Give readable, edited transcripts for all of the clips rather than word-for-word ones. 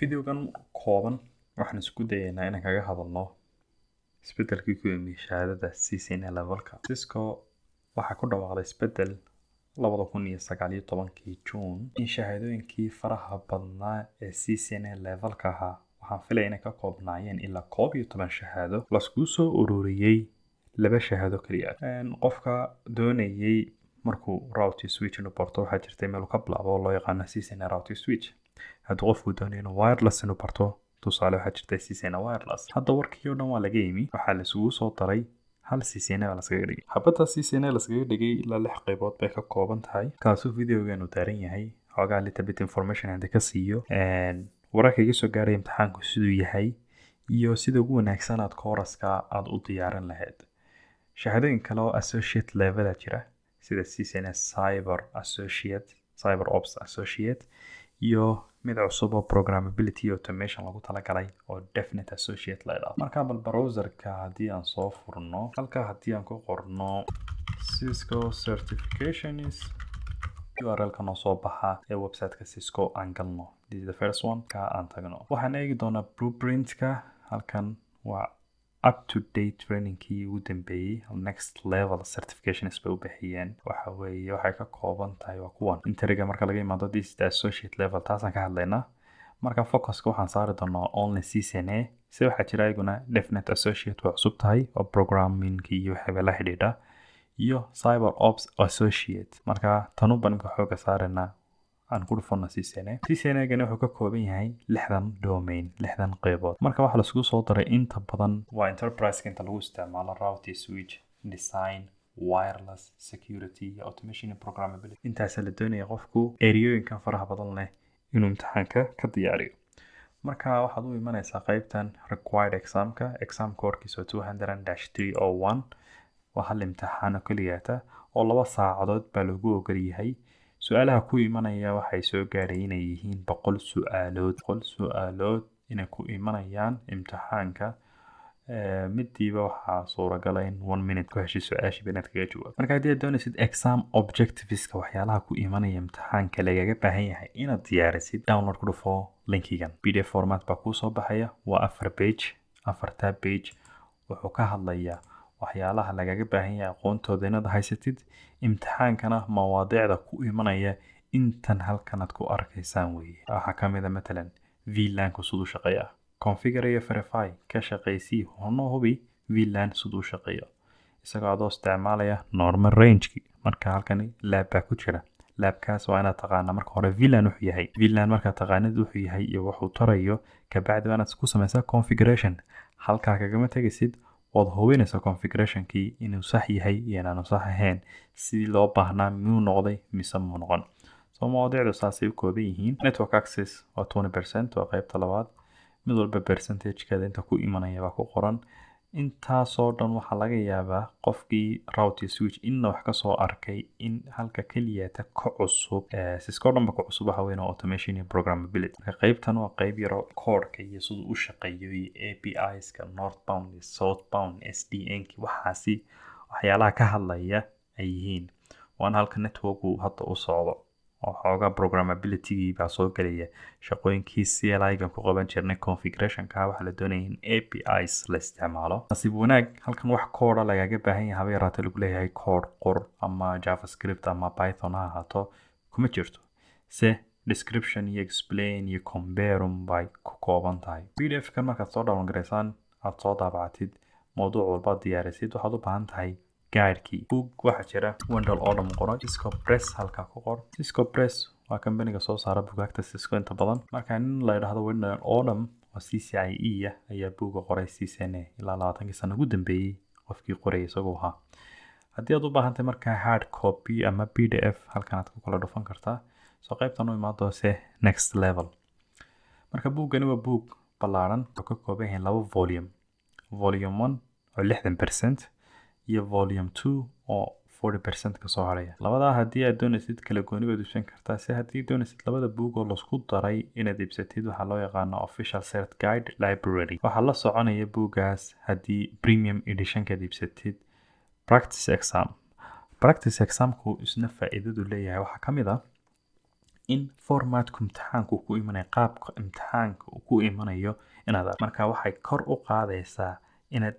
Videogan kooban waxaan isku dayaynaa inaan kaga hadalno isbedelkii ku yimi shahaadada CCNA levelka. Cisco waxaa ku dhawaaqday isbedel 2019-kii June in shahaadooyinkii faraha badnaa ee CCNA levelka ahaa, waxaan filaya inay ka koobnaayeen ilaa 11 shahaado, laskugu soo ururiyey laba shahaado keliya. Qofka doonayay markuu route switch inuu barto, waxaa jirtay meel uu ka bilaabo oo loo yaqaano CCNA route switch. Hadduu qofku doonayo inuu wireless inuu barto, tusaale, waxaa jirta CCNA wireless. Hadda warkii oo dhan waa laga yimi, waxaa laisugu soo daray hal CCNA baa laskaga dhigay. Xabadda CCNA laskaga dhigay ilaa lix qaybood bay ka kooban tahay. Kaasuu videogeenu daaran yahay xoogaa little bit information hadii ka siiyo wararka iga soo gaaraya imtixaanku siduu yahay iyo sida ugu wanaagsan aad kooraska aada u diyaarin lahayd. Shahaadooyin kale oo associate levela jira, sida CCNA cyber associate, cyber ops associate iyo mid cusub oo programmability automation lagu talagalay oo DevNet associate la idhaahdo. Marka bal browserka haddii aan soo furno, halka haddii aan ku qorno Cisco certifications, URL-ka noo soo baxa ee website-ka Cisco aan galno. This is the first one. Ka aan tagno, waxaan eegi doonaa blueprint-ka. Halkan waa up to date trainingkii ugu dambeeyey, next level certifications bay u bixiyeen. Waxa weeye waxay ka kooban tahay waa kuwan entryga marka laga imaado. This is the associate level, taasaan ka hadlaynaa. Marka focuska waxaan saari doonaa only CCNA. Se waxaa jira iyaguna DevNet associate, waa cusub tahay oo programmingki iyo waxyaaba la xidhiidha, iyo cyber ops associate. Marka tanuba nimka xooga saaraynaa. Aan ku dhufano CCNA. CCNA gani wuxuu ka kooban yahay 60 domain, 60 qeybood. Marka waxaa laisugu soo daray inta badan waa enterprise inta lagu isticmaalo route switch design, wireless, security iyo automation iyo programmability. Intaasa la doonaya qofku ereyooyinkan faraha badan leh inuu imtixaanka ka diyaariyo. Marka waxaad u imanaysaa qeybtan required examka. Exam codekiisa waa 200-301. Waa hal imtixaan oo keliyaata oo 2 saacadood baa lagu ogol yahay. Su-aalaha ku imanaya waxay soo gaadhay inay yihiin 100 su-aalood, 100 su-aalood inay ku imanayaan imtixaanka. Midiiba waxaa suuragala in one minute ku heshay su-aashiiba inaad kaga jawaab. Marka haddii aad doonaysid exam objectiveska, waxyaalaha ku imanaya imtixaanka lagaga baahan yahay inaad diyaarisid, download ku dhufo linkigan. PDF format baa kuu soo baxaya. Waa afar page. Afartaa page wuxuu ka hadlayaa waxyaalaha lagaga baahan yahay aqoontooda inaad haysatid. Imtixaankana mawaadiicda ku imanaya intan halkan aad ku arkaysaan weeye. Waxaa ka mid a matalan VLANku siduu shaqeeya, configure iyo verify, ka shaqaysii, hono hubi VLAN siduu shaqeeyo isagoo adoo isticmaalaya normal rangeki. Marka halkani lab baa ku jira. Labkaas waa inaad taqaanaa marka hore VLAN wuxuu yahay. VLAN markaad taqaanid wuxuu yahay iyo wuxuu tarayo, kabacdi waa inaad ku samaysaa configuration. Halkaa kagama tegaysid, waad hubinaysaa configurationkii inuu sax yahay iyo inaanu sax ahayn, sidii loo baahnaa miyuu noqday mise muu noqon. So mawaadiicdu saasay u kooban yihiin. Network access waa 20%, waa qeybta labaad. Mid walba percentagekeeda inta ku imanaya baa ku qoran. Intaasoo dhan waxaa laga yaabaa qofkii route switch inna wax kasoo arkay in halka keliyata ka cusub, Cisco dhanba ka cusub, waxa weyn automation iyo programmability. Marka qeybtan waa qeyb yaro codeka iyo siduu u shaqeeyo iyo APIs-ka, northbound iyo southbound, SDN, waxaasi waxyaalaha ka hadlaya ay yihiin. Waana halka networku hadda u socdo oo xoogaa programmability baa soo gelaya. Shaqooyinkii CLI-gan ku qaban jirnay configurationka, waxaa la doonaya in APIs la isticmaalo. Nasiib wanaag halkan wax code lagaga baahan yahay haba yaraatee lagu leeyahay code qor ama JavaScript ama Python ha ahaato kuma jirto, se description iyo explain iyo compare bay ku kooban tahay. PDF kan markaad soo download garaysaan, aad soo daabacatid, mowduuc walbaad diyaarisid, waxaad u baahan tahay guidekii. Book waxaa jira Wendell Odom qoray, Cisco Press halkaa ku qor. Cisco Press waa kambaniga soo saara bugaagta Cisco inta badan. Marka nin la yidhaahdo Wendell Odom oo CCIE ah ayaa buuga qoray CCNA ilaa 20-kii sano ugu dambeeyey qofkii qorayay isagoo ahaa. Haddii aad u baahantahay markaa hard copy ama PDF, halkan aad ku kala dhufan kartaa. Soo qaybtan u imaado se next level. Marka buuggani waa buug ballaaran oo ka kooban yahay laba volume, volume one oo 60% iyo volume two oo 40% kasoo haraya. Labadaa haddii aad doonaysid kala gooni baad iibsan kartaa, se haddii doonaysid labada buug oo lasku daray inaad iibsatid, waxaa loo yaqaano official cert guide library. Waxaa la soconaya buuggaas haddii premium editionkaad iibsatid practice exam. Practice examku isna faa'iidadu leeyahay waxaa ka mid ah In formatka imtixaanku ku imanayo, qaabka imtixaanka uu ku imanayo inaad marka waxay kor u qaadaysaa inaad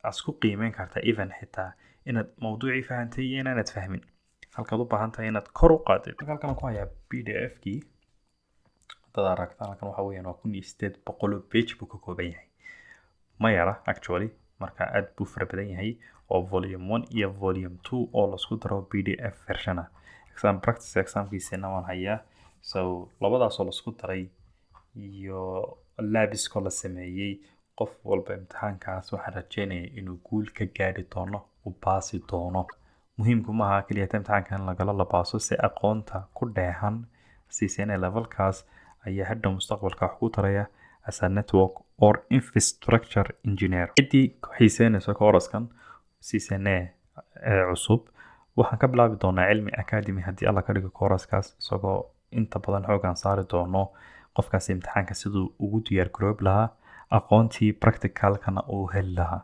isku qiimeyn kartaa, even xitaa inaad mawduucii fahantay iyo inaanad fahmin halkaad u baahan tahay inaad kor u qaadid. Marka halkan ku hayaa PDF kii haddaad aragtaan. Halkan waxa weeyaan waa 1800 oo page buu ka kooban yahay. Ma yara actually, marka aad buu fara badan yahay oo volume 1 iyo volume 2 oo lasku daro PDF version ah. Exam practice examkiisina waan hayaa. So labadaasoo lasku daray iyo labiskoo la sameeyey, qof walba imtixaankaas waxaan rajeynaya inuu guul ka gaari doono, u baasi doono. Muhiimku maaha keliya ta imtixaanka in lagala la baaso, si aqoonta ku dheehan CCNA levelkaas ayaa hadhow mustaqbalka wax ku taraya as a network or infrastructure engineer. Ciddii xiiseynaysa kooraskan CCNA ee cusub, waxaan ka bilaabi doonaa Cilmi Academy haddii Alla ka dhigo kooraskaas, isagoo inta badan xoogaan saari doono qofkaasi imtixaanka siduu ugu diyaar garoobi lahaa, aqoontii practicalkana uu heli lahaa.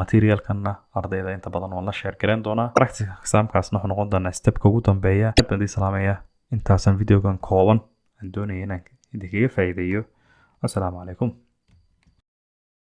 Materialkana ardayda inta badan waan la share gareyn doonaa. Practical examkaasna wuxuu noqon doonaa stepka ugu dambeeya. Aad baan idin salaamaya. Intaasaan videogan kooban aan doonaya inaan idinkaga faa'iideeyo. Assalaamu calaykum.